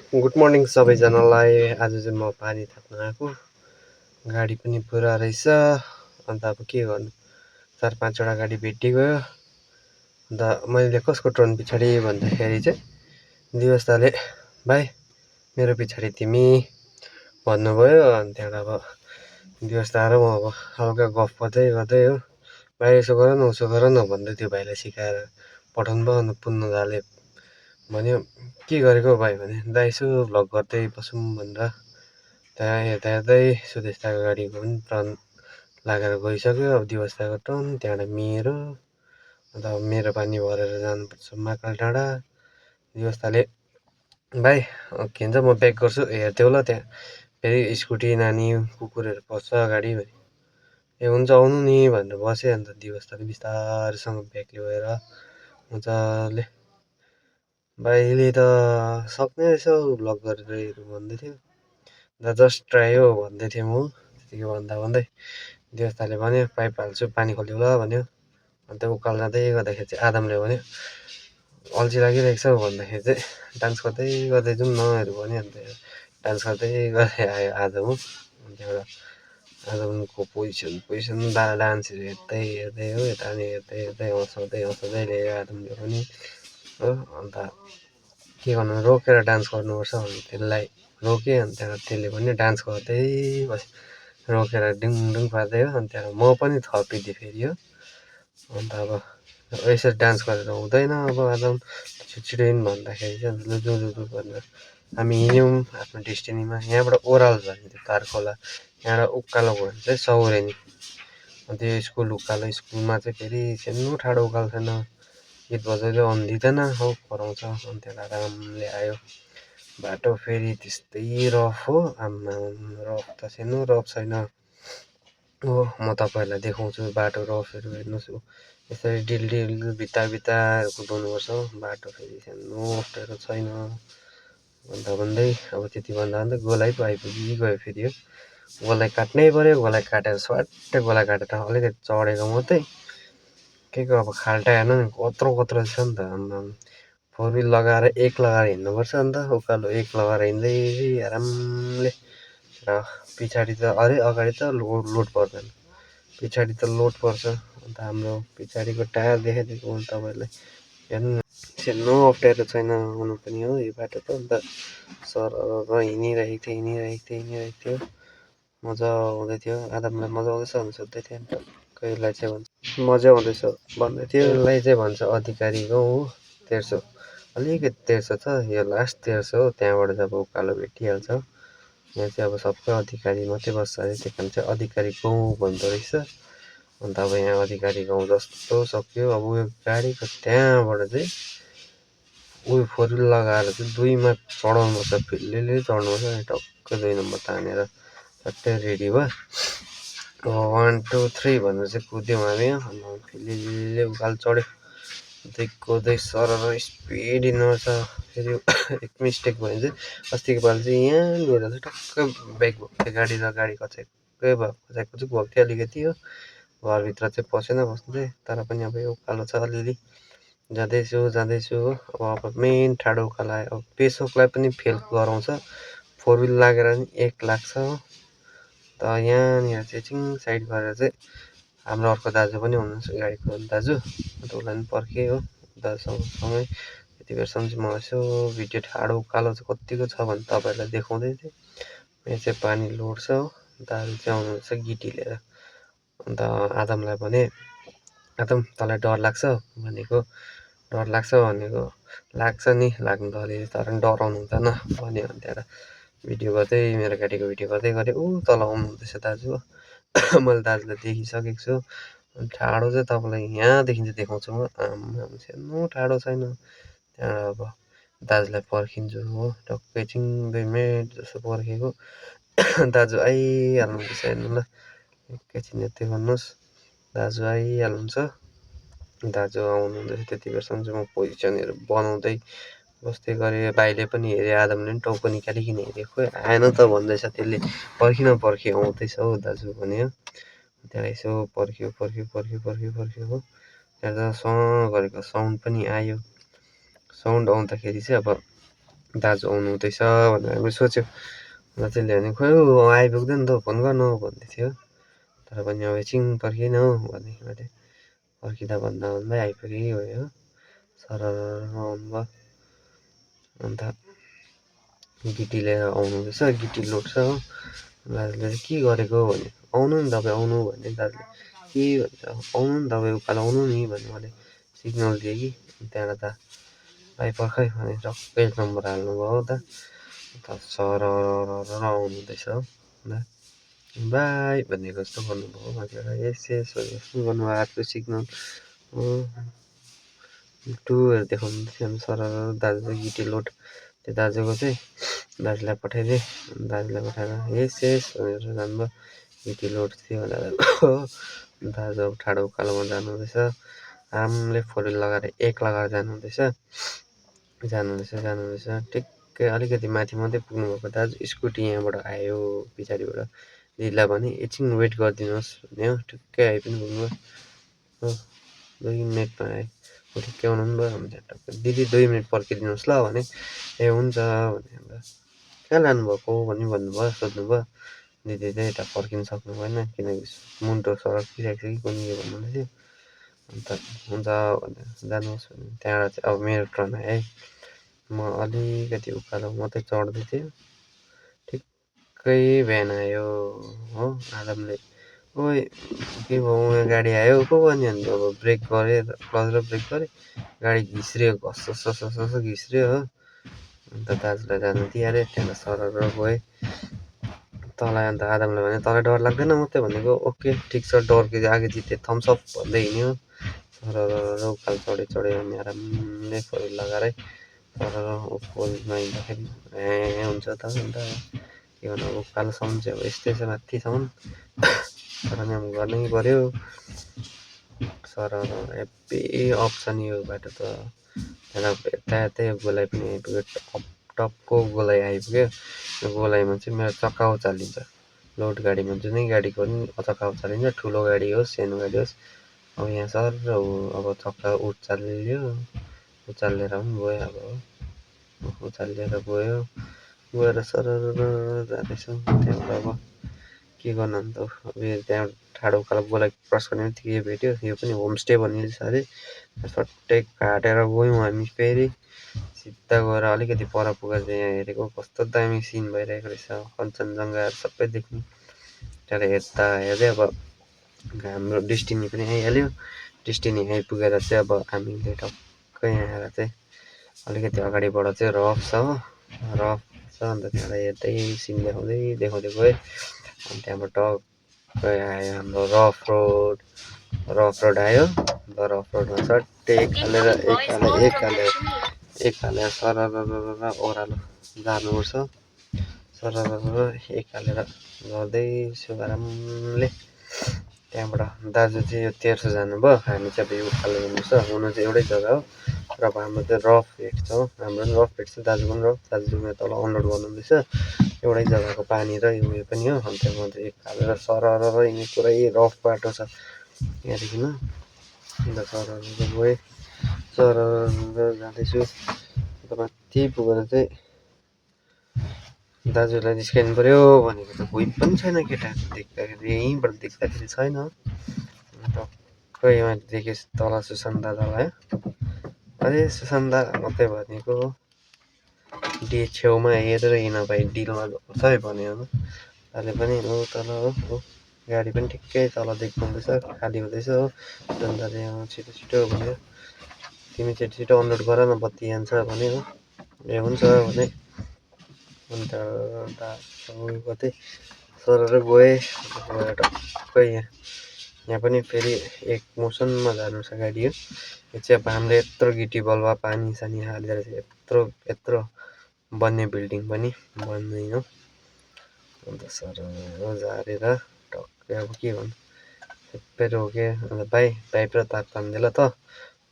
Good morning सबैजनालाई। आज चाहिँ म पानी थाप्न आएको। गाडी पनि पुरा रहेछ। अन्त अब के गर्नु, 4-5वटा गाडी भेटिगयो। अन्त मैले कसको टर्न पछाडि भन्दाखेरि चाहिँ दिवस दाले भाइ मेरो पछाडि तिमी भन्नुभयो। अनि त्यहाँबाट अब दिवस दा र म अब हल्का गफ गर्दै गर्दै हो, भाइ यसो गर न उसो गर न भन्दै त्यो भाइलाई सिकाएर पठाउनु भयो। अन्त पुन्नु दाले भन्यो के गरेको भाइ भने, दा यसो भ्लग गर्दै बसौँ भनेर। त्यहाँ हेर्दा हेर्दै सुदेश दाको गाडीको पनि टर्न लागेर गइसक्यो। अब दिवस दाको टर्न, त्यहाँबाट मेरो, अन्त अब मेरो पानी भरेर जानुपर्छ महाकाल डाँडा। दिवस दाले भाइ के भन्छ म ब्याक गर्छु हेरिदेऊ ल, त्यहाँ फेरि स्कुटी नानी कुकुरहरू पस्छ अगाडि भने। ए हुन्छ आउनु नि भनेर बसेँ। अन्त दिवस दाले बिस्तारैसँग ब्याक लिएर मजाले भाइले त सक्ने रहेछ हौ भ्लग गरेर हेरौँ भन्दै थियो। दा जस्ट ट्राई हो भन्दै थिएँ म। त्यतिकै भन्दा भन्दै दिवस दाले भन्यो पाइप हाल्छु पानी खोलिऊ ल भन्यो। अन्त उकालो जाँदै गर्दाखेरि चाहिँ आदमले भन्यो अल्छी लागिरहेको छ हौ भन्दाखेरि चाहिँ डान्स गर्दै गर्दै जाउँ नहरू भन्यो। अन्त डान्स गर्दै गर्दै आयो आदम हो। अनि त्यहाँबाट आदमको पोजिसन डान्सहरू हेर्दै हेर्दै हो, यता पनि हेर्दै हेर्दै हँसाउँदै ल्यायो आदमले पनि हो। अन्त के गर्नु रोकेर डान्स गर्नुपर्छ भने त्यसलाई रोकेँ। अनि त्यहाँबाट त्यसले पनि डान्स गर्दै बस्यो, रोकेर डिङडुङ पार्दै हो। अनि त्यहाँबाट म पनि थपिदिएँ फेरि हो। अन्त अब यसरी डान्स गरेर हुँदैन, अब आदम छिटो हिँड भन्दाखेरि चाहिँ लु लु भनेर हामी हिँड्यौँ आफ्नो डेस्टिनीमा। यहाँबाट ओह्रालो छ नि त्यो तार खोला, यहाँबाट उकालो गयो भने चाहिँ सौरेनी। अन्त त्यो स्कुल उकालो, स्कुलमा चाहिँ फेरि सानो ठाडो उकालो छैन, गीत बजाउँदै आउनु दिँदैन हो, कराउँछ। अनि त्यहाँबाट आरामले आयो। बाटो फेरि त्यस्तै रफ हो, आम्माम रफ त सानो रफ छैन हो। म तपाईँहरूलाई देखाउँछु बाटो रफहरू हेर्नुहोस्। यसरी डिल भित्ता कुदाउनुपर्छ हो, बाटो फेरि सानो अप्ठ्यारो छैन भन्दा भन्दै अब त्यति भन्दा भन्दै गोलाइ पो आइपुगिगयो फेरि हो। गोलाइ काट्नै पऱ्यो, गोलाइ काटेर स्वाट्टै गोलाइ काटेर अलिकति चढेको मात्रै। के को अब खाल्टा हेर्नु नि कत्रो छ नि त आम्माम। 4 व्हिल लगाएर 1 लगाएर हिँड्नुपर्छ। अन्त उकालो 1 लगाएर हिँड्दै आरामले, र पछाडि त अरे अगाडि त लोड पर्दैन, पछाडि त लोड पर्छ। अन्त हाम्रो पछाडिको टायर देखाइदिएको मैले तपाईँहरूलाई हेर्नु न, सानो अप्ठ्यारो छैन आउनु पनि हो यो बाटो त। अन्त सरर हिँडिरहेको थियो मजा आउँदै थियो। आदमलाई मजा आउँदैछ भने सोध्दै थियो। अन्त कसलाई चाहिँ भन्छ मजा आउँदैछ भन्दै थियो। यसलाई चाहिँ भन्छ अधिकारी गाउँ हो। 1300 अलिकति 1300 छ, यो लास्ट 1300 हो। त्यहाँबाट चाहिँ अब उकालो भेटिहाल्छ। यहाँ चाहिँ अब सबै अधिकारी मात्रै बस्छ अरे, त्यही कारण चाहिँ अधिकारी गाउँ भन्दो रहेछ। अन्त अब यहाँ अधिकारी गाउँ जस्तो सक्यो। अब उयो गाडीको त्यहाँबाट चाहिँ उयो 4 व्हिल लगाएर चाहिँ 2मा चढाउनुपर्छ, फिल्लिले चढ्नुपर्छ। अनि टक्कै 2 नम्बर तानेर टक्कै रेडी भयो। अब 1 2 3 भनेर चाहिँ कुद्यौँ हामी। अन्त फिल्लिले उकालो चढ्यो, कुद्दै सरर स्पिड हिँड्नुपर्छ। फेरि एक मिस्टेक भयो भने चाहिँ अस्तिको पालि चाहिँ यहाँनिर चाहिँ टक्कै ब्रेक भएको थियो गाडी, र गाडी कच्याक्कै भयो, कच्याक भएको थियो अलिकति हो। घरभित्र चाहिँ पसेन बस्नु चाहिँ, तर पनि अब यो उकालो छ अलिअलि जाँदैछु हो। अब मेन ठाडो उकालो आयो। अब पेसोकलाई पनि फेल गराउँछ, 4 व्हिल लागेर नि 1 लाग्छ हो। त यहाँनिर चाहिँ एकछिन साइड गरेर चाहिँ हाम्रो अर्को दाजु पनि हुनुहुन्छ गाडीको दाजु, अन्त उसलाई पनि पर्खेँ हो दाजुसँगै। यति बेरसम्म चाहिँ म यसो भिडियो ठाडो उकालो चाहिँ कत्तिको छ भने तपाईँहरूलाई देखाउँदै थिएँ। यहाँ चाहिँ पानी लोड छ हो। दाजु चाहिँ आउनुहुन्छ गिटी लिएर। अन्त आदमलाई भने आदम तँलाई डर लाग्छ भनेको, डर लाग्छ भनेको लाग्छ नि लाग्नु त अलिअलि, तर पनि डराउनु हुँदैन भन्यो। अनि त्यहाँबाट भिडियो गर्दै मेरो गाडीको भिडियो गर्दै गरेँ। ऊ तल आउनु हुँदैछ दाजु हो। मैले दाजुलाई देखिसकेको छु। अनि ठाडो चाहिँ तपाईँलाई यहाँदेखि चाहिँ देखाउँछु म, आम्माम सानो ठाडो छैन। त्यहाँबाट अब दाजुलाई पर्खिन्छु हो, टक्कै एकछिन 2 मिनट जस्तो पर्खेको। दाजु आइहाल्नुहुँदैछ हेर्नु ल, एकैछिन यति गर्नुहोस्, दाजु आइहाल्नुहुन्छ। दाजु आउनुहुँदैछ। त्यति बेरसम्म चाहिँ म पोजिसनहरू बनाउँदै बस्दै गरेँ। भाइले पनि हेऱ्यो, आदमले पनि टाउको निकालिकन हेऱ्यो, खोइ आएन त भन्दैछ त्यसले, पर्खी आउँदैछ हौ दाजु भन्यो। त्यहाँबाट यसो पर्ख्यो हो। त्यहाँबाट गरेको साउन्ड पनि आयो। साउन्ड आउँदाखेरि चाहिँ अब दाजु आउनु हुँदैछ भनेर हामीले सोच्यो। अन्त त्यसले भने खोइ आइपुग्दैन त फोन गर्नु भन्दै थियो। तर पनि अब एकछिन पर्खिन हौ भने मैले पर्खिँदा भन्दा आइपुगेँ भयो। सरर आउनुभयो। अन्त गिटी लिएर आउनु हुँदैछ, गिटी लोड्छ हो। दाजुले चाहिँ के गरेको भने आउनु नि तपाईँ आउनु भने दाजुले के भन्छ आउनु नि तपाईँ उकालो आउनु नि भने मैले सिग्नल दिएँ कि। त्यहाँबाट त भाइ पर्ख है भने टक्कै नम्बर हाल्नुभयो हो त। सरर आउनु हुँदैछ हो। बाई भनेको जस्तो गर्नुभयो माथिबाट यस यस गर्नुभयो हातको सिग्नल टुहरू देखाउनु थियो। अनि सरर दाजु चाहिँ गिटी लोड त्यो दाजुको चाहिँ दाजुलाई पठाइदिएँ। दाजुलाई पठाएर यस यस भनेर जानुभयो। गिटी लोड थियो दाजुको। दाजु अब ठाडो उकालोमा जानुहुँदैछ। आरामले फोर व्हिल लगाएर एक लगाएर जानुहुँदैछ। ठिक्कै अलिकति माथि मात्रै पुग्नुभएको दाजु स्कुटी यहाँबाट आयो पछाडिबाट। दिदीलाई भने एकछिन वेट गरिदिनुहोस् भने हो। ठिक्कै आइ पनि पुग्नुभयो हो। 2 मिनटमा आयो। ठिक्कै आउनु पनि भयो। टक्कै दिदी 2 मिनट पर्खिदिनुहोस् ल भने ए हुन्छ भने अन्त कहाँ लानुभएको भनी भन्नुभयो सोध्नुभयो। दिदी चाहिँ यता पर्खिनु सक्नु भएन किनकि मुन्टो सडकिरहेको छ कि कुनि के भन्नुहुँदै थियो। अन्त हुन्छ भनेर जानुहोस् भने त्यहाँबाट चाहिँ अब मेरो टर्न आयो है। म अलिकति उकालो मात्रै चढ्दै थिएँ। ठिक्कै भ्यान आयो हो। आदमले ओइ के भयो गाडी आयो पो भन्यो। अन्त अब ब्रेक गरेँ क्लच र ब्रेक गरेँ। गाडी घिस्रियो घस्सससस घिस्रियो हो। अन्त दाजुलाई जानु दिइहालेँ। त्यहाँबाट सरर गएँ तँलाई। अन्त आदमले भने तँलाई डर लाग्दैन म त भनेको ओके ठिक छ डर कि आगे जिते थम्स अप भन्दै हिँड्यो। सरर उकालो चढेँ अनि आरामले फोर व्हिल लगाएरै सरर पोलमा हिँड्दाखेरि ए हुन्छ त अन्त के गर्नु अब उकालोसम्म चाहिँ अब यस्तै छ माथिसम्म तर पनि अब गर्नै पर्यो। सरर हेब्बी अप छ नि यो बाटो त। यता गोलाइ पनि आइपुग्यो। टपको गोलाइ आइपुग्यो। यो गोलाइमा चाहिँ मेरो चक्का उचालिन्छ। लोड गाडीमा जुनै गाडीको पनि चक्का उचालिन्छ। ठुलो गाडी होस् सानो गाडी होस् अब यहाँ सर अब चक्का उचालियो। उचालेर पनि गयो अब उचालिएर गएर सरर जाँदैछौँ। त्यहाँबाट अब के गर्नु अन्त अब त्यहाँ ठाडो उकालो गोलाइ क्रस गर्ने बित्तिकै यो भेट्यो। यो पनि होमस्टे भनिन्छ अरे। सट्टै काटेर गयौँ हामी फेरि सिधा गएर अलिकति पर पुगेर चाहिँ यहाँ हेरेको कस्तो दामी सिन भइरहेको रहेछ कञ्चनजङ्घाहरू सबै देख्नु। त्यहाँबाट हेर्दा हेर्दै अब हाम्रो डेस्टिनी पनि आइहाल्यो। डेस्टिनी आइपुगेर चाहिँ अब हामीले टक्कै यहाँ आएर चाहिँ अलिकति अगाडिबाट चाहिँ रफ छ हो। रफ छ अन्त त्यहाँबाट हेर्दै सिन देखाउँदै गएँ। अनि त्यहाँबाट टक्कै आयो हाम्रो रफ रोड आयो। अन्त रफ रोडमा सट्टै एक हालेर सरर ओह्रालो जानुपर्छ। सरर एक हालेर गर्दैछु आरामले। त्यहाँबाट दाजु चाहिँ यो तेर्सो जानुभयो। हामी चाहिँ अब यो उकालो जानुपर्छ। हुनु चाहिँ एउटै जग्गा हो र अब हाम्रो चाहिँ रफ भेट्छ हो। हाम्रो पनि रफ भेट्छ दाजुको पनि रफ। दाजु तल अनलोड गर्नुहुँदैछ। एउटै जग्गाको पानी र उयो पनि हो। अन्त म चाहिँ एक हालेर सरर हिँडेँ। पुरै रफ बाटो छ यहाँदेखि अन्त सरर गएँ। सरर जाँदैछु। अन्त माथि पुगेर चाहिँ दाजुलाई निस्किनु पर्यो भनेको त कोही पनि छैन केटा देख्दाखेरि यहीँबाट देख्दाखेरि छैन। टक्कै मैले देखेँ तल सुशान्त दादालाई। अरे सुशान्त दा मात्रै भनेको डी छेउमा हेरेर हिँड भाइ डिलमा छ है भन्यो होइन। दाले पनि हो तल हो गाडी पनि ठिक्कै तल देख्नुहुँदैछ खाली हुँदैछ हो। सुशान्त दाले छिटो छिटो भन्यो तिमी छिटो अनलोड गर न बत्ती जान्छ भन्यो हो। ए हुन्छ भने अन्त उयो गर्दै सरर गएँ। गएर टक्कै यहाँ पनि फेरि एक मोसनमा जानु छ गाडी हो। यो चाहिँ अब हामीले यत्रो गिटी बलुवा पानी सानी हालेर चाहिँ यत्रो बन्ने बिल्डिङ पनि बन्दैन। अन्त सरर झारेर टक्कै अब के गर्नु सबै रोकेँ। अन्त भाइ पाइप र तार तानिदे ल त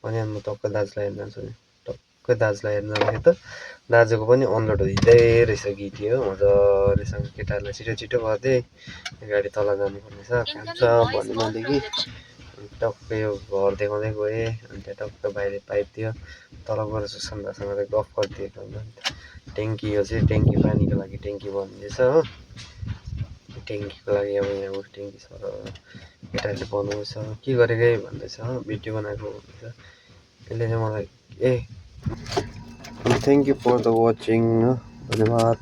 भने म टक्कै दाजुलाई हेर्न जान्छु भने टक्कै दाजुलाई हेर्न जाँदाखेरि त दाजुको पनि अनलोड हुँदै रहेछ गिटी हो। मजालेसँग केटाहरूलाई छिटो छिटो गरिदिएँ गाडी तल जानुपर्ने छ काम छ भन्यो भनेदेखि टक्कै यो घर देखाउँदै गएँ। अनि त्यहाँ टक्कै भाइले पाइप दियो तल गएर सुशान्त दासँग चाहिँ गफ गरिदिएको। ट्याङ्की यो चाहिँ ट्याङ्की पानीको लागि ट्याङ्की बनिँदैछ हो ट्याङ्कीको लागि अब यहाँ ट्याङ्की छ र केटाहरूले बनाउँछ के गरेकै भन्दैछ हो भिडियो बनाएको भन्दैछ यसले चाहिँ मलाई thank you for the watching धन्यवाद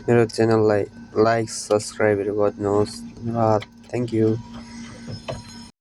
मेरो च्यानललाई लाइक सब्सक्राइबहरू गरिदिनुहोस् धन्यवाद थ्याङ्क यू